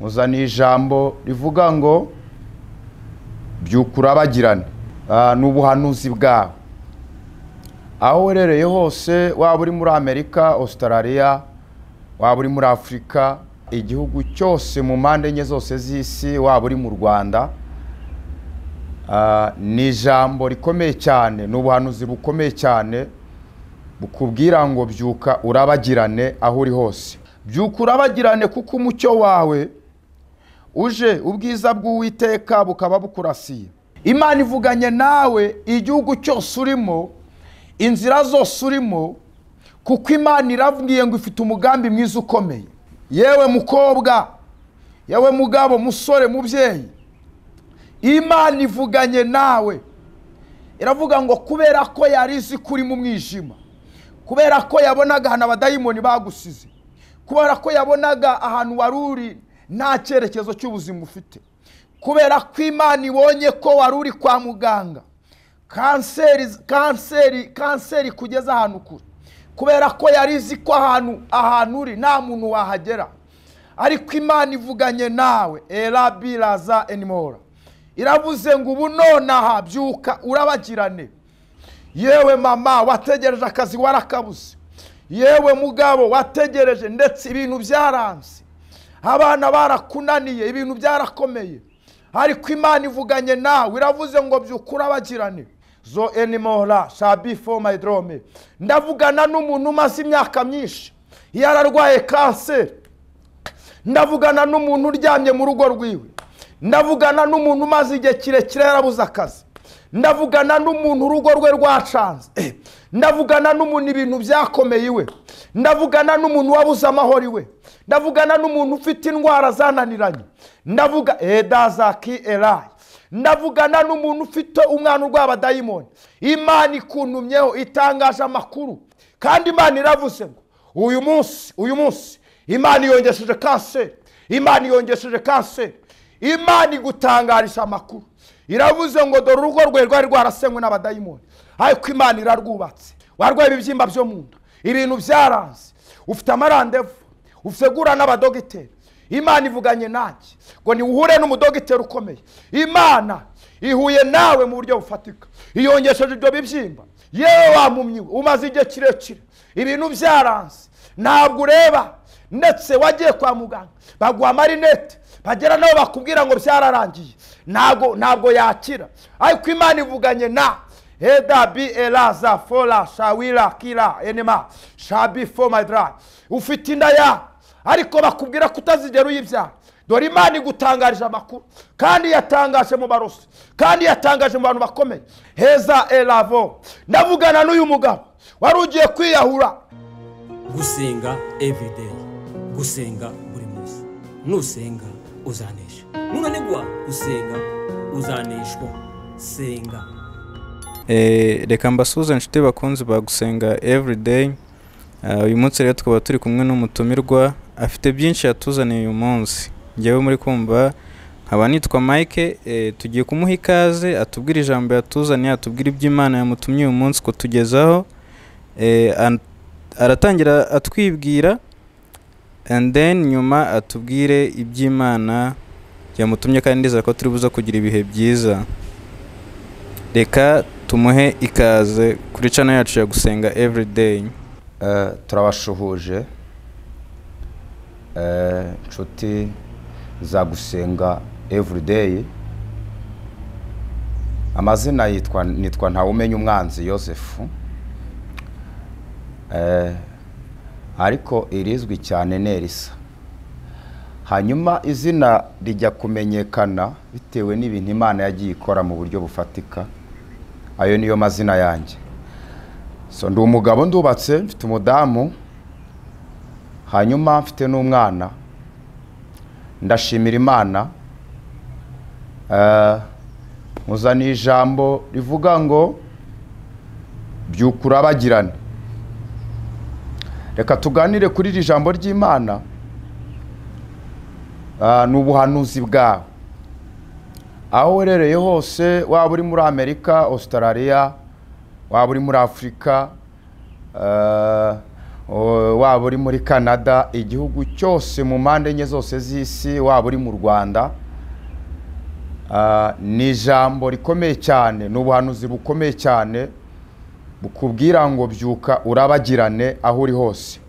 Muzaniye ijambo rivuga ngo byuka urabagirane. Ni ubuhanuzi bwawe. Aho uherereye hose, waba uri muri Amerika, Australia, waba uri muri Afurika, igihugu cyose mu mpande enye zose z'isi, waba uri mu Rwanda, ni ijambo rikomeye cyane, ni ubuhanuzi bukomeye cyane bukubwira ngo byuka urabagirane aho uri hose. Byuka urabagirane kuko umucyo wawe uje, ubwiza bw'Uwiteka bukaba bukurasiye. Imana ivuganye nawe igihugu cyose urimo, inzira zose urimo, kuko Imana irabwiye ngo ifite umugambi mwiza ukomeye. Yewe mukobwa, yewe mugabo, musore, mubyeyi, Imana ivuganye nawe iravuga ngo kubera ko yari izi kuri mu mwijima, kubera ko yabonaga ahantu abadayimoni bagusize, kubera ko yabonaga ahantu wari uri nta cyerekezo cy'ubuzima ufite, kubera ko Imana ibonye ko wari uri kwa muganga, kanseri kanseri kanseri kugeza ahantu kure, kubera ko yari izi ko ahantu uri nta muntu wahagera, ariko Imana ivuganye nawe erabiraza enimora, iravuze ngo ubu nonaha byuka urabagirane. Yewe mama wategereje akazi warakabuze, yewe mugabo wategereje ndetse ibintu byaranze, abana barakunaniye, ibintu byarakomeye, ariko Imana ivuganye nawe iravuze ngo byuka urabagirane. Zo enimora shabi for my drome. Ndavugana n'umuntu umaze imyaka myinshi yararwaye kanseri, ndavugana n'umuntu uryamye mu rugo rwiwe, ndavugana n'umuntu umaze igihe kirekire yarabuze akazi, ndavugana n'umuntu urugo rwe rwacanze, ndavugana n'umuntu ibintu byakomeye iwe, ndavugana n'umuntu wabuze amahoro iwe, ndavugana n'umuntu ufite indwara zananiranye, ndavuga edazaki erayi, ndavugana n'umuntu ufite umwana urwaye abadayimoni. Imana ikuntumyeho, itangaje amakuru, kandi Imana iravuze ngo uyu munsi, uyu munsi Imana yongesheje kanseri, Imana yongesheje kanseri, Imana igutangarisha amakuru. Iravuze ngo dore urugo rwe rwari rwarasenywe n'abadayimoni, ariko Imana irarwubatse. Warwaye ibibyimba byo mu nda, ibintu byaranze, ufite amarandevu, ufite gura n'abadogiteri. Imana ivuganye nanjye ngo niuhure n'umudogiteri ukomeye. Imana ihuye nawe mu buryo bufatika, iyongesheje ibyo bibyimba. Yewe wamumyiwe, umaze igihe kirekire, ibintu byaranze, ntabwo ureba, ndetse wagiye kwa muganga baguha amarinete, bagera nabo bakubwira ngo byararangiye, ntabwo yakira, ariko Imana ivuganye na eda bi elaza fola shawira kira enema shabi for my dry. Ufite inda ya, ariko bakubwira kutazigera uyibyara. Dore Imana igutangarije amakuru, kandi yatangaje mu barosi, kandi yatangaje mu bantu bakomeye. Heza elavo. Ndavugana n'uyu mugabo wari ugiye kwiyahura. Gusenga everyday, gusenga buri munsi. Nusenga uzanesha, nunanigwa gusenga uzaneshwa. Senga. Reka mbasuhuze inshuti bakunzi ba Gusenga everyday. Uyu munsi rero tukaba turi kumwe n'umutumirwa afite byinshi yatuzaniye uyu munsi. Njyewe muri kumva nkaba nitwa Mike. Tugiye kumuha ikaze atubwire ijambo yatuzaniye, atubwire iby'Imana yamutumye uyu munsi kutugezaho. Aratangira atwibwira and then nyuma atubwire iby'Imana yamutumye, kandi ndizera ko turi buze kugira ibihe byiza. Reka tumuhe ikaze kuri channel yacu ya Gusenga everyday. Turabashuhuje inshuti za Gusenga everyday. Amazina nitwa Ntawumenya Umwanzi Yosefu, ariko irizwi cyane ni Elisa. Hanyuma izina rijya kumenyekana bitewe n'ibintu Imana yagiye ikora mu buryo bufatika. Ayo niyo mazina yanjye. So ndi umugabo, ndubatse, mfite umudamu, hanyuma mfite n'umwana. Ndashimira Imana. Muzaniye ijambo rivuga ngo byuka urabagirane. Reka tuganire kuri iri jambo ry'Imana. Ni ubuhanuzi bwawe. Aho uherereye hose, waba uri muri Amerika, Australia, waba uri muri Afurika, Waba uri muri Canada, igihugu cyose mu mpande enye zose z'isi, waba uri mu Rwanda. Ni ijambo rikomeye cyane, ni ubuhanuzi bukomeye cyane bukubwira ngo byuka urabagirane aho uri hose.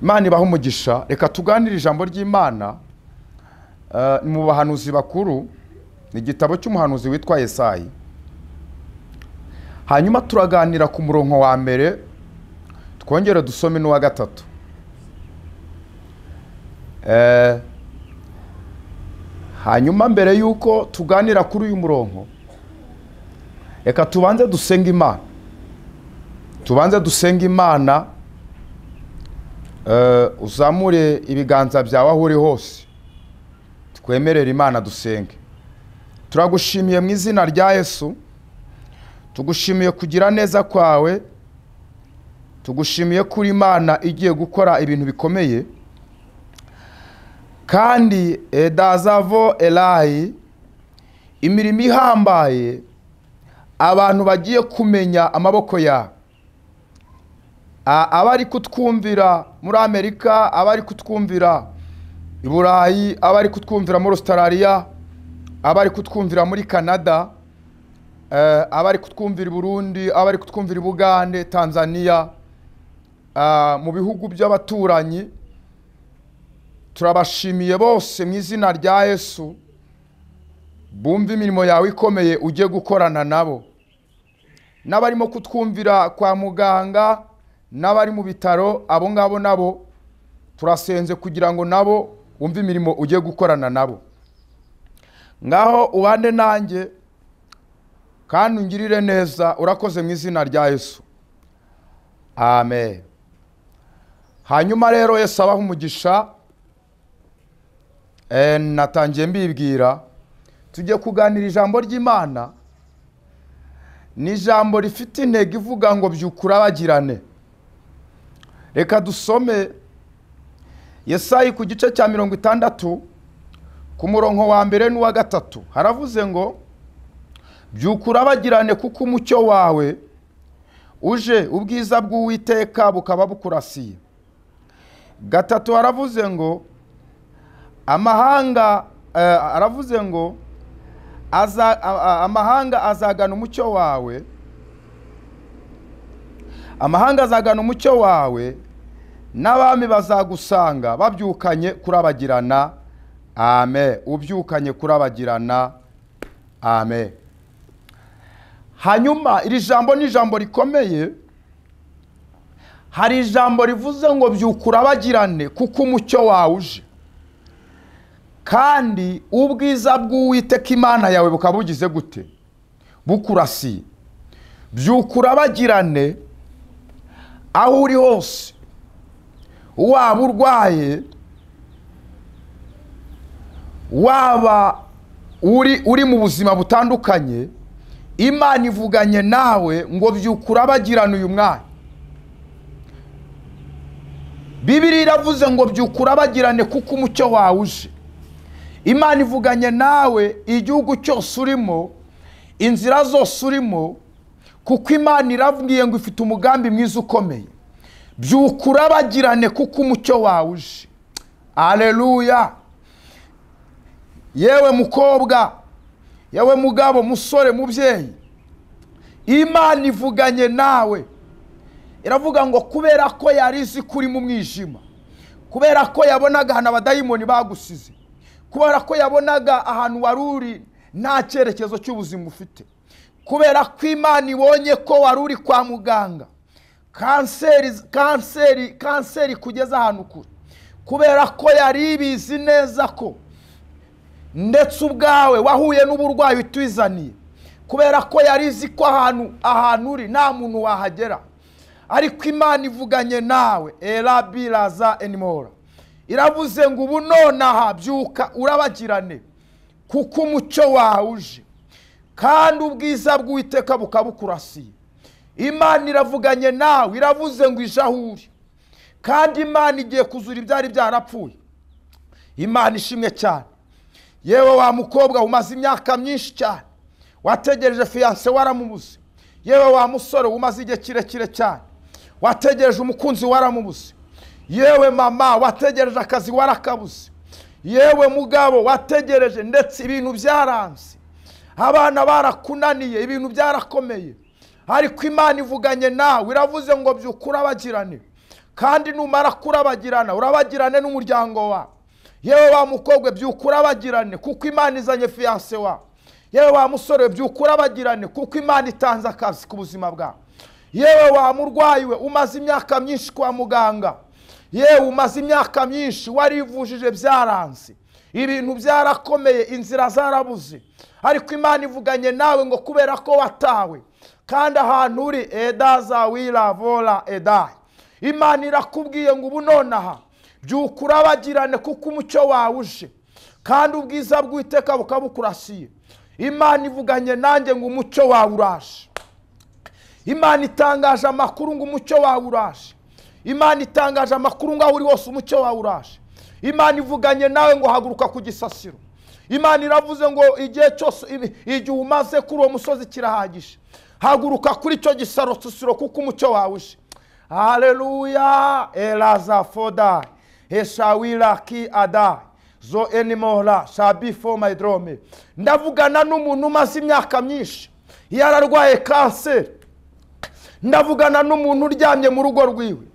Imana ibahe umugisha. Reka tuganire ijambo ry'Imana. Mu bahanuzi bakuru, ni igitabo cy'umuhanuzi witwa Yesayi. Hanyuma turaganira ku murongo wa mbere, twongere dusome n'uwa gatatu. Hanyuma mbere yuko tuganira kuri uyu murongo, reka tubanze dusenga Imana. Tubanze dusenga Imana. Uzamure ibiganza byawe aho uri hose, twemerere Imana dusenge. Turagushimiye mu izina rya Yesu, tugushimiye kugira neza kwawe, tugushimiye kuri Imana igiye gukora ibintu bikomeye. Kandi edazavo Elahi, imirimo ihambaye abantu bagiye kumenya amaboko yawe. Abari kutwumvira muri Amerika, abari kutwumvira i Burayi, abari kutwumvira muri Australia, abari kutwumvira muri Canada, abari kutwumvira i Burundi, abari kutwumvira i Bugande, Tanzania, mu bihugu by'abaturanyi, turabashimiye bose mu izina rya Yesu. Bumva imirimo yawe ikomeye ujye gukorana nabo. N'abarimo kutwumvira kwa muganga, n'abari mu bitaro, abo ngabo nabo turasenze kugira ngo nabo wumve imirimo ujye gukorana nabo. Ngaho ubane nanjye kandi ungirire neza, urakoze mu izina rya Yesu, amen. Hanyuma rero Yesu abahe umugisha. Natangiye mbibwira tujye kuganira ijambo ry'Imana. Ni ijambo rifite intego ivuga ngo byuka urabagirane. Reka dusome Yesayi ku gice cya 60 ku murongo wa mbere n'uwa gatatu. Haravuze ngo byuka urabagirane kuko umucyo wawe uje, ubwiza bw'Uwiteka bukaba bukurasiye. Gatatu haravuze ngo amahanga, aravuze ngo amahanga azagana umucyo wawe, amahanga azagana umucyo wawe, n'abami bazagusanga babyukanye kurabagirana. Amen. Ubyukanye kurabagirana. Amen. Hanyuma iri jambo ni ijambo rikomeye. Hari ijambo rivuze ngo byuka urabagirane kuko umucyo wawe uje, kandi ubwiza bw'Uwiteka Imana yawe bukaba bugize gute? Bukurasiye. Byuka urabagirane aho uri hose, waba urwaye, waba uri mu buzima butandukanye, Imana ivuganye nawe ngo byuka urabagirane uyu mwanya. Bibiliya iravuze ngo byuka urabagirane kuko umucyo wawe uje. Imana ivuganye nawe igihugu cyose urimo, inzira zose urimo, kuko Imana irabwiye ngo ifite umugambi mwiza ukomeye. Byuka urabagirane kuko umucyo wawe uje. Haleluya. Yewe mukobwa, yewe mugabo, musore, mubyeyi, Imana ivuganye nawe iravuga ngo kubera ko yari izi kuri mu mwijima, kubera ko yabonaga ahantu abadayimoni bagusize, kubera ko yabonaga ahantu wari uri nta cyerekezo cy'ubuzima ufite, kubera ko Imana ibonye ko wari uri kwa muganga, kanseri kanseri kanseri kugeza ahantu kure, kubera ko yari ibizi neza ko ndetse ubwawe wahuye n'uburwayi utizaniye, kubera ko yari izi ko ahantu uri nta muntu wahagera, ariko Imana ivuganye nawe erabiraza enimora, iravuze ngo ubu nonaha byuka urabagirane kuko umucyo wawe uje, kandi ubwiza bw'Uwiteka bukabukurasiye. Imana iravuganye nawe, iravuze ngo ije aho uri, kandi Imana igiye kuzura ibyari byarapfuye. Imana ishimwe cyane. Yewe wa mukobwa umaze imyaka myinshi cyane wategereje fiancé waramubuze, yewe wa musore umaze igihe kirekire cyane Wategereje umukunzi waramubuze. Yewe mama, wategereje akazi warakabuze. Yewe mugabo, wategereje ndetse ibintu byaranze. Abana barakunaniye, ibintu byarakomeye. Ariko Imana ivuganye nawe, iravuze ngo byuka urabagirane. Kandi numara kurabagirana, urabagirane n'umuryango wawe. Yewe wa mukobwa, byuka urabagirane kuko Imana izanye fiancé wawe. Yewe wa musore, byuka urabagirane kuko Imana itanze akazi ku buzima bwawe. Yewe wa murwayi we, umaze imyaka myinshi kwa muganga. Yewe umaze imyaka myinshi warivujije byaranze. Ibintu byarakomeye, inzira zarabuze. Ariko Imana ivuganye nawe ngo kubera ko watawe, kandi ahantu uri edaza wira vola edai. Imana irakubwiye ngo ubu nonaha byuka urabagirane kuko umucyo wawe uje, kandi ubwiza bw'Uwiteka bukabukurasiye. Imana ivuganye nanjye ngo umucyo wawe uraje. Imana itangaje amakuru ngo umucyo wawe uraje. Imana itangaje amakuru ngo aho uri hose umucyo wawe uraje. Imana ivuganye nawe ngo haguruka ku gisasiro. Imana iravuze ngo igihe cyose igihe umaze kuri uwo musozi kirahagije. Haguruka kuri icyo gisarosiro kuko umucyo wawe uje. Haleluya. Elaza foda eshawira ki ada zo enimora shabifo my drome. Ndavugana n'umuntu umaze imyaka myinshi yararwaye kanseri. Ndavugana n'umuntu uryamye mu rugo rwiwe.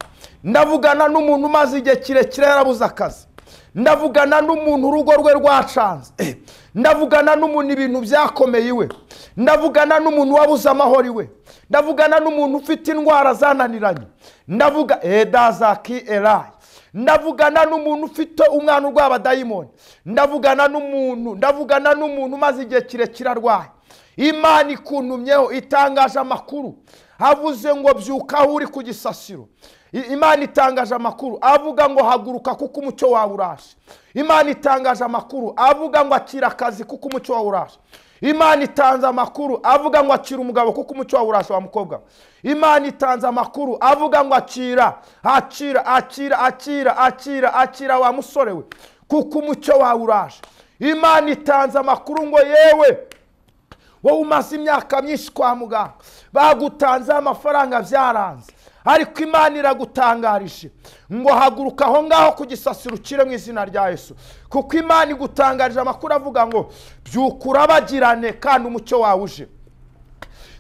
Ndavugana n'umuntu umaze igihe kirekire yarabuze akazi. Ndavugana n'umuntu urugo rwe rwacanze. Ndavugana n'umuntu ibintu byakomeye iwe. Ndavugana n'umuntu wabuze amahoro iwe. Ndavugana n'umuntu ufite indwara zananiranye. Ndavuga edazaki elai. Ndavugana n'umuntu ufite umwana urwaye abadayimoni. Ndavugana n'umuntu, ndavugana n'umuntu umaze igihe kirekire arwaye. Imana ikuntumyeho itangaje amakuru. Avuze ngo byuka aho uri ku gisasiro. Imana itangaje amakuru avuga ngo haguruka kuko umucyo wawe uraje. Imana itangaje amakuru avuga ngo akira akazi kuko umucyo wawe uraje. Imana itanze amakuru avuga ngo akira umugabo kuko umucyo wawe uraje wa mukobwa. Imana itanze amakuru avuga ngo akira, akira, akira, akira, akira, akira wa musore we kuko umucyo wawe uraje. Imana itanze amakuru ngo yewe wowe umaze imyaka myinshi kwa muganga bagutanze amafaranga byaranze, ariko Imana iragutangarije ngo haguruka aho ngaho ku gisasiro ukire mu izina rya Yesu. Kuko Imana igutangarije amakuru avuga ngo byuka urabagirane kandi umucyo wawe uje.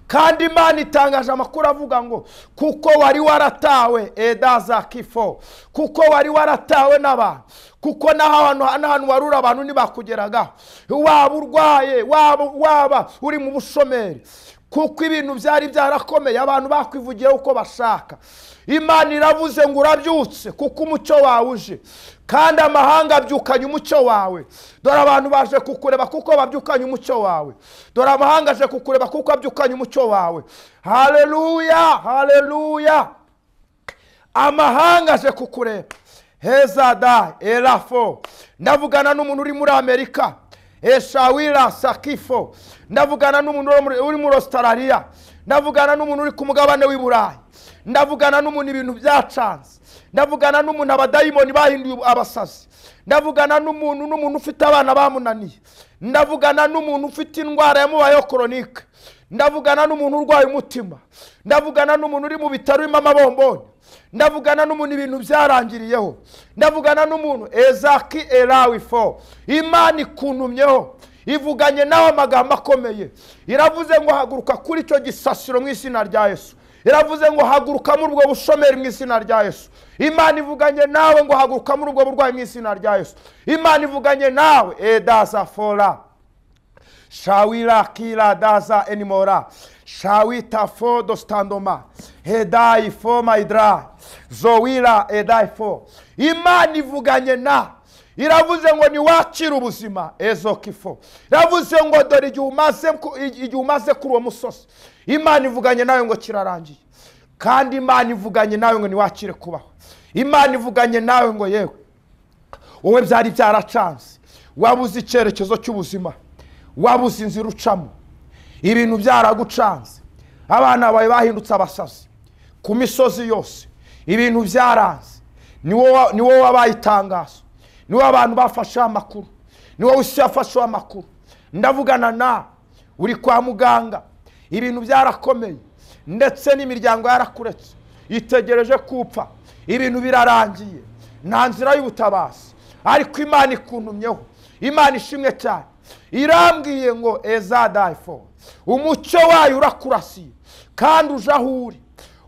Kandi Imana itangaje amakuru avuga ngo kuko wari waratawe edaza kifo, kuko wari waratawe n'abantu, kuko n'ahantu warura abantu ntibakugeragaho, waba urwaye, waba uri mu bushomeri, kuko ibintu byari byarakomeye abantu bakwivugiye uko bashaka. Imana iravuze ngo urabyutse kuko umucyo wawe uje, kandi amahanga abyukanye umucyo wawe. Dore abantu baje kukureba kuko babyukanye umucyo wawe. Dore amahanga aje kukureba kuko abyukanye umucyo wawe. Haleluya, haleluya. Amahanga aje kukureba. Hezada elafo. Ndavugana n'umuntu uri muri Amerika. Eshawira sakifo. Ndavugana n'umuntu uri muri Australia. Ndavugana n'umuntu uri ku mugabane w'i Burayi. Ndavugana n'umuntu ibintu byacanze. Ndavugana n'umuntu abadayimoni bahinduye abasazi. Ndavugana n'umuntu ufite abana bamunaniye. Ndavugana n'umuntu ufite indwara yamubayeho chronique. Ndavugana n'umuntu urwaye umutima. Ndavugana n'umuntu uri mu bitaro urimo amabomboni. Ndavugana n'umuntu ibintu byarangiriyeho. Ndavugana n'umuntu Ezaki Elawi fo. Imana ikuntumyeho ivuganye nawe amagambo akomeye. Iravuze ngo haguruka kuri icyo gisasiro mu izina rya Yesu. Iravuze ngo haguruka muri ubwo bushomeri mu izina rya Yesu. Imana ivuganye nawe ngo haguruka muri ubwo burwayi mu izina rya Yesu. Imana ivuganye nawe edaza fora shawira kila daza enimora shawita fo dostandoma edai fo maidra zowira edai fo. Imana ivuganye na iravuze ngo niwakira ubuzima ezokifo. Iravuze ngo dore igihe umaze kuri uwo musozi. Imana ivuganye nawe ngo kirarangiye. Kandi Imana ivuganye nawe ngo niwakire kubaho. Imana ivuganye nawe ngo yewe wowe byari byaracanze, wabuze icyerekezo cy'ubuzima, wabuze inzira ucamo, ibintu byaragucanze, abana bawe bahindutse abasazi ku misozi yose, ibintu byaranze. Ni wowe wabaye itangazo, ni wowe abantu bafashe amakuru, ni wowe isi yafashe amakuru. Ndavugana na uri kwa muganga, ibintu byarakomeye, ndetse n'imiryango yarakuretse, Itegereje kupfa, ibintu birarangiye, nta nzira y'ubutabazi. Ariko Imana ikuntumyeho, Imana ishimwe cyane, irambwiye ngo ezadayifo, umucyo wayo urakurasiye kandi uje aho uri.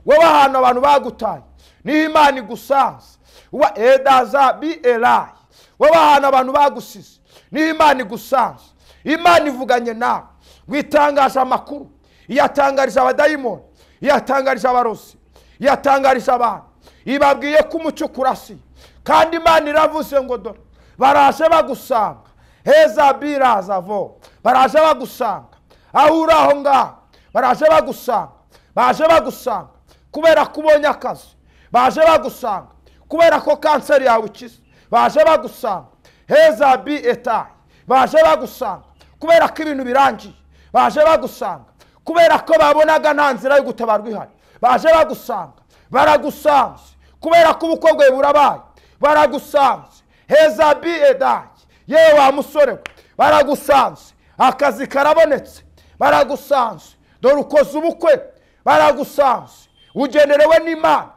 Wowe ahantu abantu bagutaye niho Imana igusanze. Wa edaza bi erayi, wowe ahantu abantu bagusize niho Imana igusanze. Imana ivuganye nawe ngo itangaje amakuru, iyatangarije abadayimoni, iyatangarije abarozi, iyatangarije abantu, ibabwiye ko umucyo ukurasiye. Kandi Imana iravuze ngo dore baraje bagusanga, heza biraza vo, baraje bagusanga aho uri aho ngaho, baraje bagusanga, baje bagusanga kubera ko ubonye akazi, baje bagusanga kubera ko kanseri yawe ikize, baje bagusanga heza bi etayi, baje bagusanga kubera ko ibintu birangiye, baje bagusanga kubera ko babonaga nta nzira yo gutabarwa ihari, baje bagusanga, baragusanze kubera ko ubukwe bwawe burabaye, baragusanze heza bi edayi, yewe wa musore we, baragusanze akazi karabonetse, baragusanze dore ukoze ubukwe, baragusanze ugenerewe n'Imana,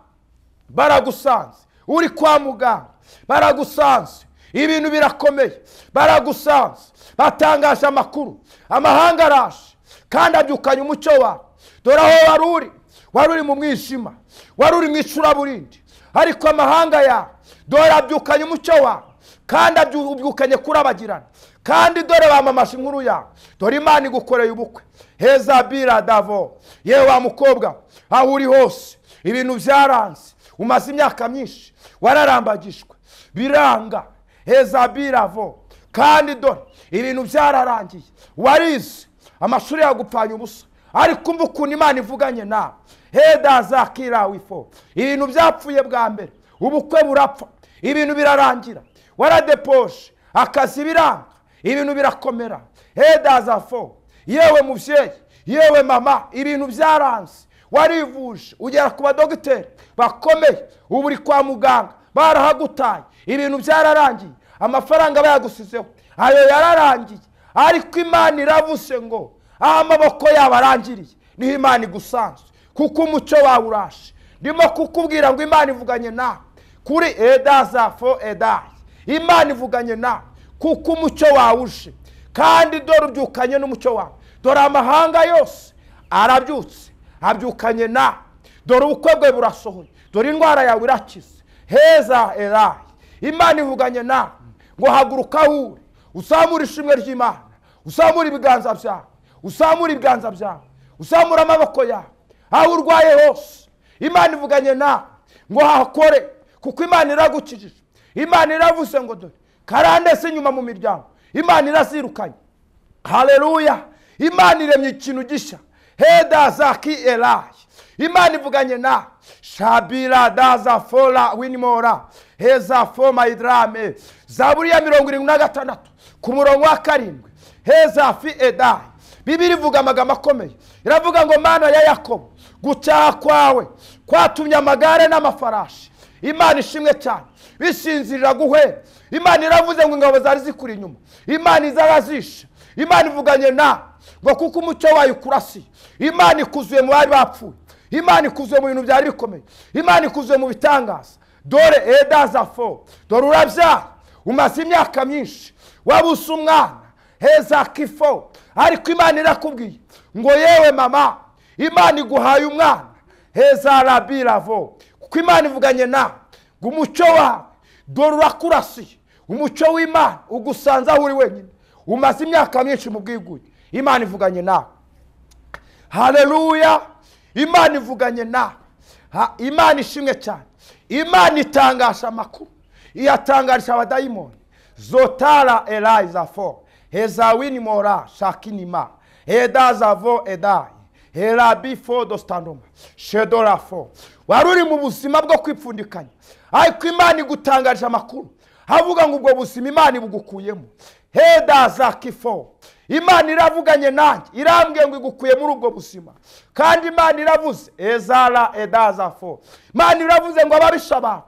baragusanze uri kwa muganga, baragusanze ibintu birakomeye, baragusanze batangaje amakuru, amahanga araje kandi abyukanye umucyo wawe. Dore aho wari uri, wari uri mu mwijima, wari uri mu icuraburindi, ariko amahanga yawe dore abyukanye umucyo wawe kandi abyukanye kurabagirana, kandi dore bamamaje inkuru yawe, dore Imana igukoreye ubukwe. Heza bira davo, yewe wa mukobwa, aho uri hose ibintu byaranze, umaze imyaka myinshi wararambagishwe biranga, heza biravo, kandi dore ibintu byararangiye, warize amashuri yagupfanye ubusa, ariko umva ukuntu Imana ivuganye nawe. Heda zakira wifo, ibintu byapfuye bwa mbere, ubukwe burapfa, ibintu birarangira, waradeposhe akazi biranga, ibintu birakomera. Heda zafo, yewe muvyeyi, yewe mama, ibintu byaranze, warivuje ugera ku badogiteri bakomeye, ubu uri kwa muganga barahagutaye, ibintu byararangiye, amafaranga bayagusizeho ayo yararangiye, ariko Imana iravuze ngo aho amaboko yabo arangiriye niho Imana igusanze, kuko umucyo wawe urashe. Ndimo kukubwira ngo Imana ivuganye nawe kuri edaza fo edayi, Imana ivuganye nawe kuko umucyo wawe uje, kandi dore ubyukanye n'umucyo wawe. Dore amahanga yose arabyutse abyukanye nawe, dore ubukwe bwe burasohoye, dore indwara yawe irakize. Heza erayi, Imana ivuganye nawe ngo haguruka aho uri, uzamure ishimwe ry'Imana, uzamure ibiganza byawe, uzamure ibiganza byawe, uzamure amaboko yawe, aho urwaye hose Imana ivuganye nawe ngo hakore, kuko Imana iragukijije. Imana iravuze ngo dore karande se inyuma mu miryango, Imana irazirukanye. Haleluya! Imana iremye ikintu gishya. Heda zaki erayi, Imana ivuganye nawe shabira daza fola winimora heza foma idrame. Zaburi ya 76 ku murongo wa 7, heza fi edayi. Bibiri ivuga amagambo akomeye, iravuga ngo Mana ya Yakobo, gucyaha kwawe kwatumye amagare n'amafarashi, Imana ishimwe cyane, bisinzirira guhera. Imana iravuze ngo ingabo zari zikuri inyuma, Imana izarazisha. Imana ivuganye nawe ngo kuko umucyo wayo ukurasiye, Imana ikuzuye mu bari bapfuye, Imana ikuzuye mu bintu byari bikomeye, Imana ikuzuye mu bitangaza. Dore edazafo, dore urabyara, umaze imyaka myinshi wabuze umwana, heza kifo, ariko Imana irakubwiye ngo yewe mama, Imana iguhaye umwana, heza rabiravo, kuko Imana ivuganye nawe ngo umucyo wawe dore urakurasiye, umucyo w'Imana ugusanze aho uri wenyine, umaze imyaka myinshi mu bwigunge, Imana ivuganye nawe. Haleluya! Imana ivuganye nawe. Imana ishimwe cyane. Imana itangasha amakuru, iyatangarisha abadayimoni. Zotara eliza fo hezawini mora shakinima edazavo edai herabi fo dostandoma shedora fo. Wari uri mu buzima bwo kwipfundikanya, ariko Imana igutangaje amakuru havuga ngo ubwo buzima Imana ibugukuyemo. Hedazakifo, Imana iravuganye nanjye irambwiye ngo igukuye muri ubwo buzima. Kandi Imana iravuze ezara edazafo, Imana iravuze ngo ababisha bawe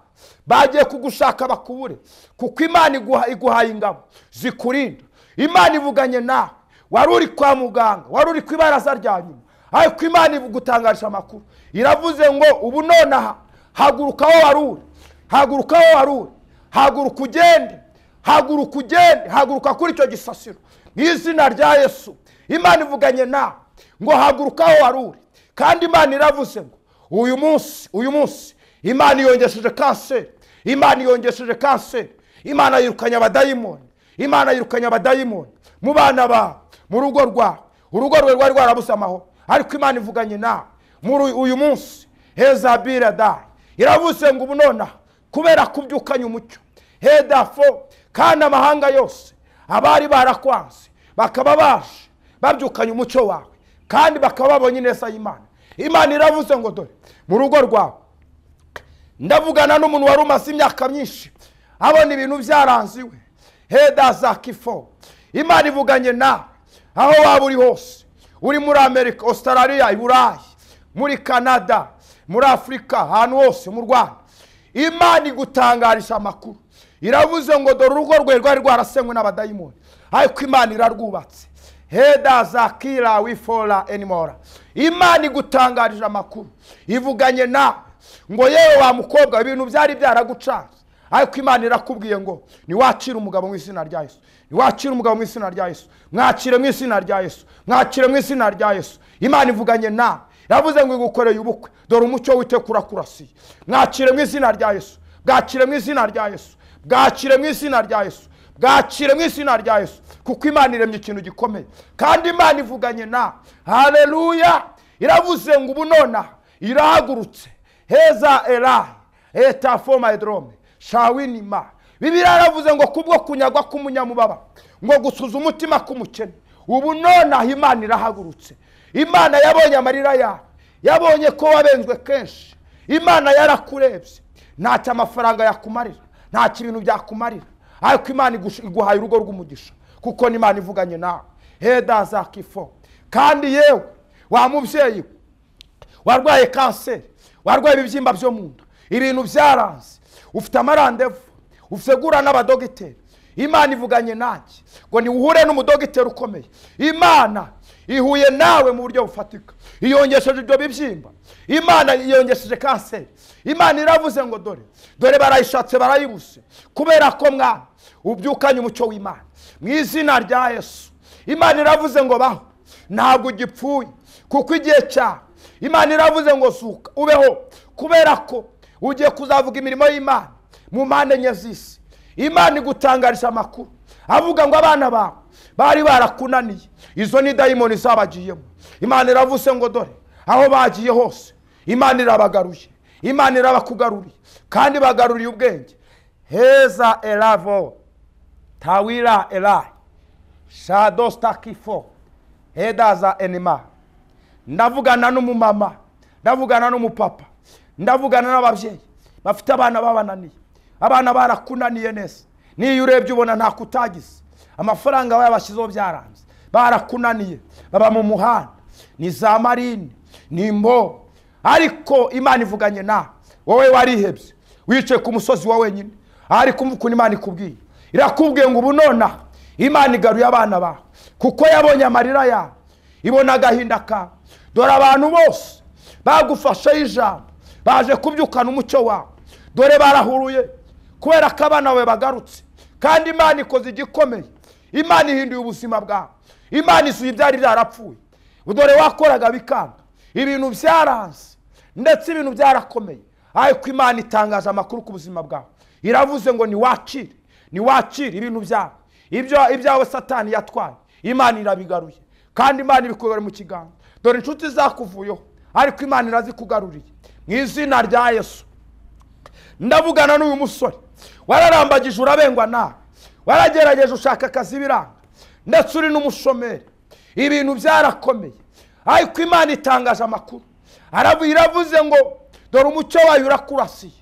bagiye kugushaka bakubure, kuko Imana iguhaye ingabo zikurinda. Imana ivuganye nawe, wari uri kwa muganga, wari uri ku ibaraza rya nyuma, Ariko Imana igutangarisha amakuru, iravuze ngo ubu nonaha haguruka aho wari uri, haguruka aho wari uri, haguruka ugende, haguruka ugende, haguruka kuri icyo gisasiro mu izina rya Yesu. Imana ivuganye nawe ngo haguruka aho wari uri. Kandi Imana iravuze ngo uyu munsi, uyu munsi Imana yongesheje kanseri, Imana yongesheje kanseri, Imana yirukanye abadayimoni, Imana yirukanye abadayimoni mu bana bawe, mu rugo rwawe. Urugo rwawe rwari rwarabuze amahoro, ariko Imana ivuganye nawe muri uyu munsi. Heza bira da iravuze ngo ubu nonaha kubera kubyukanye umucyo hedafo, kandi amahanga yose abari barakwanze bakaba baje babyukanye umucyo wawe, kandi bakaba babonye ineza y'Imana. Imana iravuze ngo dore mu rugo rwawe ndavugana n'umuntu wari umaze imyaka myinshi abona ibintu byaranziwe heda za kifo. Imana ivuganye nawe aho waba uri hose, uri muri Amerika, Australia, i Burayi, muri Canada, muri Afurika, ahantu hose mu Rwanda, Imana igutangarisha amakuru. Iravuze ngo dore urugo rwe rwari rwarasenywe n'abadayimoni, ariko Imana irarwubatse. Heda zakira wifora anymore. Imana igutangarije amakuru, ivuganye nawe ngo yewe wa mukobwa, ibintu byari byaragucanze, ariko Imana irakubwiye ngo niwakire umugabo mu izina rya Yesu, niwakire umugabo mu izina rya Yesu, mwakire mu izina rya Yesu, mwakire mu izina rya Yesu. Imana ivuganye nawe, iravuze ngo igukoreye ubukwe, dore umucyo w'Uwiteka urakurasiye. Mwakire mu izina rya Yesu, bwakire mu izina rya Yesu, bwakire mu izina rya Yesu, bwakire mu izina rya Yesu, kuko Imana iremye ikintu gikomeye. Kandi Imana ivuganye nawe, haleluya, iravuze ngo ubu nonaha irahagurutse. Heza erahi etafoma edrome shawinima. Bibiliya yaravuze ngo kubwo kunyagwa k'umunyamubaba, ngo gusuza umutima k'umukene, ubu nonaha Imana irahagurutse. Imana yabonye amarira yawe, yabonye ko wabenzwe kenshi, Imana yarakurebye, ntacyo amafaranga yakumarira, ntacyo ibintu byakumarira, ariko Imana iguhaye urugo rw'umugisha, kuko n'Imana ivuganye nawe. Heda za kifo. Kandi yewe wa mubyeyi warwaye kanseri, warwaye ibibyimba byo mu nda, ibintu byaranze, ufite amarandevu, ufite gura n'abadogiteri, Imana ivuganye nanjye ngo niuhure n'umudogiteri ukomeye. Imana ihuye nawe mu buryo bufatika, iyongesheje ibyo bibyimba, Imana iyongesheje kanseri. Imana iravuze ngo dore dore barayishatse barayibuse, kubera ko mwana ubyukanye umucyo w'Imana mu izina rya Yesu. Imana iravuze ngo baho, ntabwo ugipfuye, kuko igihe cyawe. Imana iravuze ngo zuka ubeho, kubera ko ugiye kuzavuga imirimo y'Imana mu mpande enye z'isi. Imana igutangarisha amakuru avuga ngo abana bawe bari barakunaniye, izo ni dayimoni zabagiyemo. Imana iravuze ngo dore aho bagiye hose Imana irabagaruye, Imana irabakugaruriye, kandi bagaruriye ubwenge. Heza elavo tawira elai shadostakifo hedaza enema. Ndavugana n'umumama, ndavugana n'umupapa, ndavugana n'ababyeyi bafite abana babananiye, abana barakunaniye neza. Niyo urebye ubona nta kutagize, amafaranga bayabashyizeho byaranze, barakunaniye, baba mu muhanda, ni za marine, ni imbo. Ariko Imana ivuganye nawe, wowe warihebye, wicaye ku musozi wa wenyine, ariko umva ukuntu Imana ikubwiye. Irakubwiye ngo ubu nonaha Imana igaruye abana bawe, kuko yabonye amarira yawe, ibona agahinda kawe. Dore abantu bose bagufashe ijambo, baje kubyukana umucyo wawe, dore barahuruye kubera ko abana bawe bagarutse. Kandi Imana ikoze igikomeye, Imana ihinduye ubuzima bwawe, Imana isuye ibyari byarapfuye. Dore wakoraga bikanga, ibintu byaranze, ndetse ibintu byarakomeye, ariko Imana itangaza amakuru ku buzima bwawe. Iravuze ngo niwakire, niwakire ibintu byawe, ibyo ibyawe Satani yatwaye, Imana irabigaruye, kandi Imana ibikubere mu kiganza. Dore inshuti zakuvuyeho, ariko Imana irazikugaruriye mu izina rya Yesu. Ndavugana n'uyu musore wararambagije urabengwa nawe, waragerageje ushaka akazi biranga, ndetse uri n'umushomeri, ibintu byarakomeye, ariko Imana itangaje amakuru. Iravuze ngo dore umucyo wayo urakurasiye,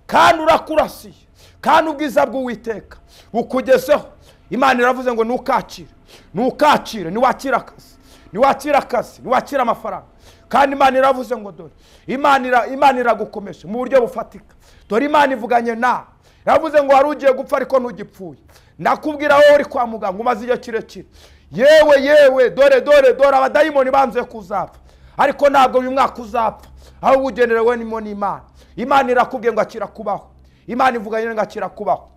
kandi urakurasiye, kandi ubwiza bw'Uwiteka bukugezeho. Imana iravuze ngo ntukakire, ntukakire, niwakira akazi, niwakira akazi, niwakira amafaranga. Kandi Imana iravuze ngo dore Imana iragukomesha mu buryo bufatika. Dore Imana ivuganye nawe, iravuze ngo wari ugiye gupfa ariko ntugipfuye. Ndakubwira wowe uri kwa muganga umaze igihe kirekire, yewe yewe, dore dore dore abadayimoni banze kuzapfa, Ariko ntabwo uyu mwaka uzapfa, ahubwo ugenerewe nimo n'Imana. Imana irakubwiye ngo akira kubaho. Imana ivuganye ngo akira kubaho.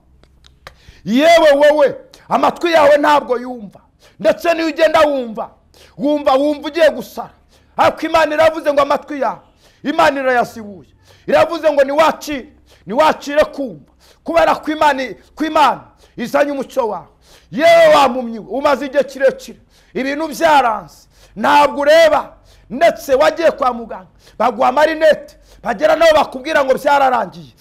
Yewe wowe amatwi yawe ntabwo yumva, ndetse niyo ugenda wumva wumva ugiye gusara, ariko Imana iravuze ngo amatwi yawe Imana irayasibuye. Iravuze ngo niwakire kumva, kubera ko Imana izanye umucyo wawe. Yewe wamumyi umaze igihe kirekire ibintu byaranze, ntabwo ureba, ndetse wagiye kwa muganga baguha amarinete, bagera nabo bakubwira ngo byararangiye,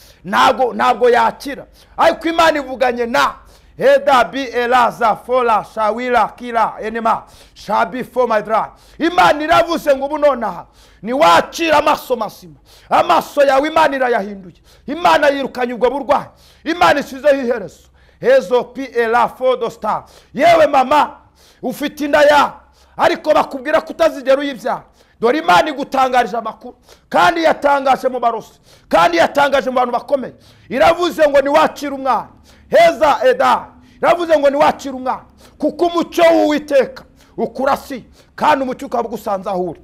ntabwo yakira. Ariko Imana ivuganye na Eda bi elaza fola shawira kira enema shabi for my dry. Imana iravuze ngo ubu nonaha niwakira amaso mazima, amaso yawe Imana irayahinduye. Imana yirukanye ubwo burwayi, Imana isizeho iherezo. Hezo pi ela fodo star. Yewe mama ufite inda ya, ariko bakubwira kutazigera uyibyara. Dore Imana igutangarije amakuru, kandi yatangaje mu barosi, kandi yatangaje mu bantu bakomeye. Iravuze ngo niwakira umwana. Heza eda. Iravuze ngo niwakira umwana, kuko umucyo w'Uwiteka ukurasi, kandi umucyo ukaba ugusanze aho uri.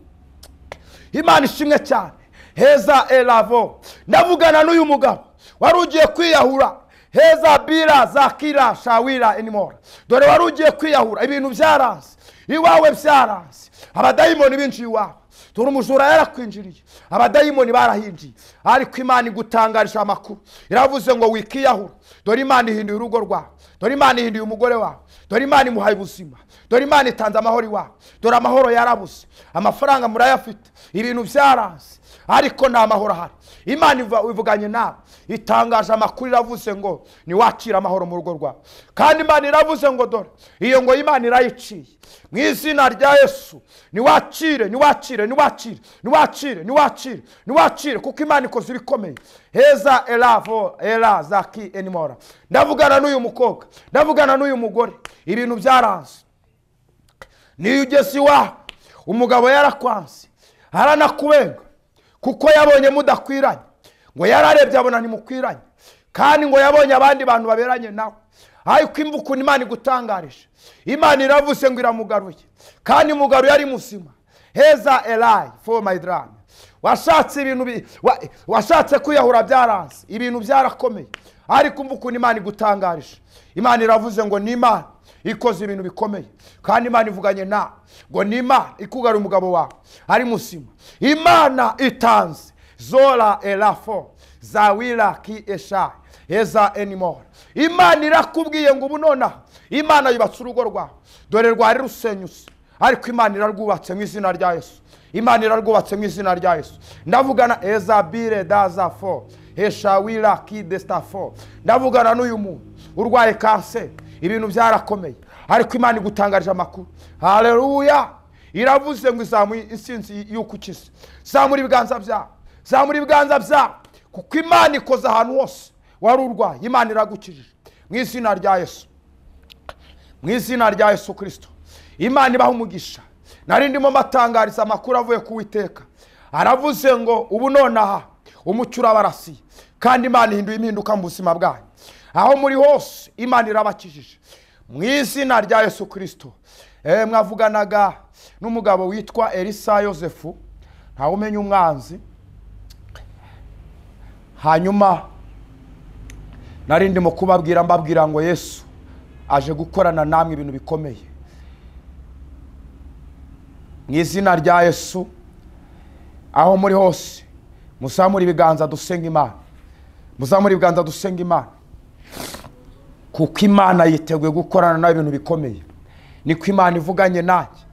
Imana ishimwe cyane. Heza elavo. Ndavugana n'uyu mugabo wari ugiye kwiyahura. Heza bira zakira shawira anymore. Dore wari ugiye kwiyahura, ibintu byaranze, iwawe byaranze, abadayimoni binjiye iwawe. Dore umujura yarakwinjiriye, abadayimoni barahinjiye. Ariko Imana igutangarisha amakuru, iravuze ngo wikiyahura. Dore Imana ihinduye urugo rwawe, dore Imana ihinduye umugore wawe, dore Imana imuhaye ubuzima, dore Imana itanze amahoro iwawe. Dore amahoro yarabuze, amafaranga murayafite, ibintu byaranze, ariko nta mahoro ahari. Imana ivuganye nawe, itangaje amakuru, iravuze ngo niwakira amahoro mu rugo rwawe. Kandi Imana iravuze ngo dore iyo ngo Imana irayiciye mu izina rya Yesu. Niwakire, niwakire, niwakire, niwakire, niwakire, niwakire, kuko Imana ikoze ibikomeye. Heza elavo ela zaki enimora. Ndavugana n'uyu mukobwa, ndavugana n'uyu mugore, ibintu byaranze. Niyo ugeze iwawe umugabo yarakwanze, aranakubenga, kuko yabonye mudakwiranye. Ngo yararebye abona ntimukwiranye, kandi ngo yabonye abandi bantu baberanye nawe. Ariko imvuko Imana igutangarije, Imana iravuze ngo iramugaruye, kandi mugaruye ari muzima. Heza elai for my drum. Washatse ibintu, washatse kwiyahura byaranze, ibintu byarakomeye. Ariko imvuko Imana igutangarije, Imana iravuze ngo ni Imana ikoze ibintu bikomeye, kandi Imana ivuganye na ngo ni Imana ikugaruye umugabo wawe ari muzima. Imana itanze zora elafo zawira ki esha heza anymore. Imana irakubwiye ngo ubu nonaha Imana yubatse urugo rwawe. Dore rwari rusenyutse, ariko Imana irarwubatse mu izina rya Yesu. Imana irarwubatse mu izina rya Yesu. Ndavugana ezabire daza fo heshawira ki destafo. Ndavugana n'uyu muntu urwaye kanseri, ibintu byarakomeye, ariko Imana igutangarije amakuru. Haleluya. Iravuze ngo izamuye insinzi y'uko ukize. Zamura ibiganza byawe, zamura ibiganza byawe, kuko Imana ikoze ahantu hose wari urwaye. Imana iragukijije mu izina rya Yesu, mu izina rya Yesu Kristo. Imana ibaha umugisha. Nari ndimo mbatangariza amakuru avuye ku Uwiteka. Aravuze ngo ubu nonaha umucyo urabarasiye, kandi Imana ihinduye impinduka mu buzima bwanyu. Aho muri hose Imana irabakijije mu izina rya Yesu Kristo. Mwavuganaga n'umugabo witwa Elisa Yosefu, ntawe umenya umwanzi. Hanyuma nari ndimo kubabwira, mbabwira ngo Yesu aje gukorana namwe ibintu bikomeye mu izina rya Yesu. Aho muri hose muzamure ibiganza dusenga Imana, muzamure ibiganza dusenga Imana, kuko Imana yiteguye gukorana nawe ibintu bikomeye. Niko Imana ivuganye nanjye.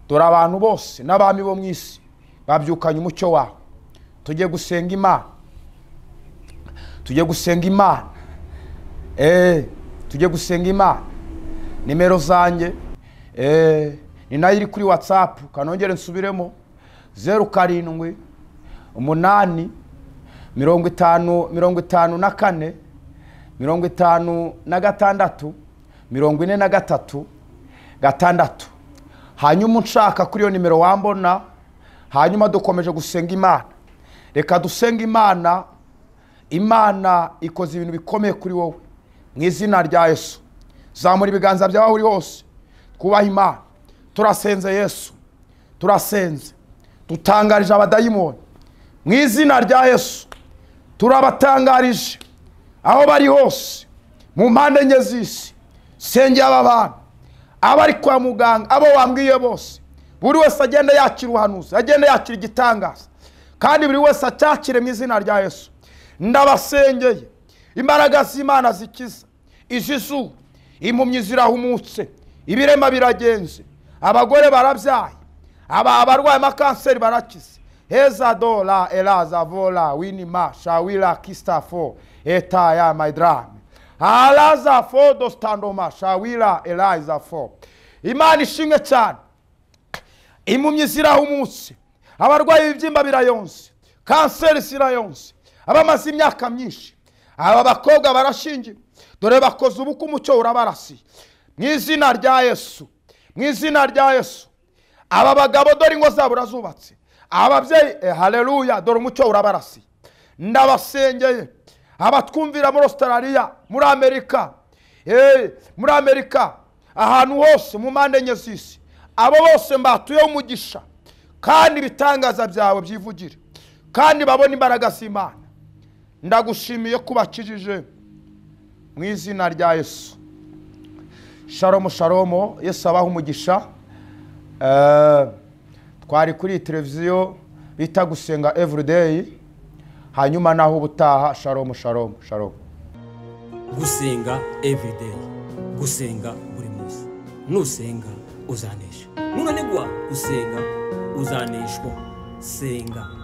Dore abantu bose n'abami bo mu isi babyukanye umucyo wawe. Tujye gusenga Imana, tujye gusenga Imana, tujye gusenga Imana. Nimero zanjye ni nayo iri kuri WhatsApp, kanongere nsubiremo: 07 8 50 54 56 43 6. Hanyuma unshaka kuri iyo nimero wambona. Hanyuma dukomeje gusenga Imana. Reka dusenga Imana. Imana ikoze ibintu bikomeye kuri wowe mu izina rya Yesu. Zamura ibiganza byawe aho uri hose, twubahe Imana. Turasenze Yesu, turasenze, Dutangarije abadayimoni mu izina rya Yesu, turabatangarije aho bari hose mu mpande enye z'isi. Sengera aba bantu, abari kwa muganga, abo wambwiye bose, buri wese agenda yakira ubuhanuzi, agenda yakira igitangaza, kandi buri wese acyakire mu izina rya Yesu. Ndabasengeye imbaraga z'Imana zikiza izizuba, impumyi zirahumutse, ibirema biragenze, abagore barabyaye, abarwaye amakanseri barakize. Heza dola elaza vola winima shawila kistafo etaya maidrame alaza fo dostandoma shawila eliza fo. Imana ishimwe cyane. Impumyi zirahumutse, abarwayi ibibyimba birayonse, kanseri zirayonse, abamaze imyaka myinshi, aba bakobwa barashingiwe, dore bakoze ubukwe umucyo urabarasiye mu izina rya Yesu, mu izina rya Yesu. Aba bagabo dore ingo zabo urazubatse, ababyeyi haleluya, dore umucyo urabarasiye. Ndabasengeye abatwumvira muri Australia, muri Amerika, muri Amerika, ahantu hose mu mpande enye z'isi, abo bose mbatuyeho umugisha, kandi ibitangaza byawe byivugire, kandi babone imbaraga z'Imana. Ndagushimiye ko ubakijije mu izina rya Yesu. Shalom shalom, Yesu abahe umugisha. Twari kuri televiziyo bita Gusenga Everyday, hanyuma naho ubutaha. Shalom shalom shalom. Gusenga everyday, gusenga buri munsi. Nusenga uzanesha, nunanigwa gusenga uzaneshwa. Senga.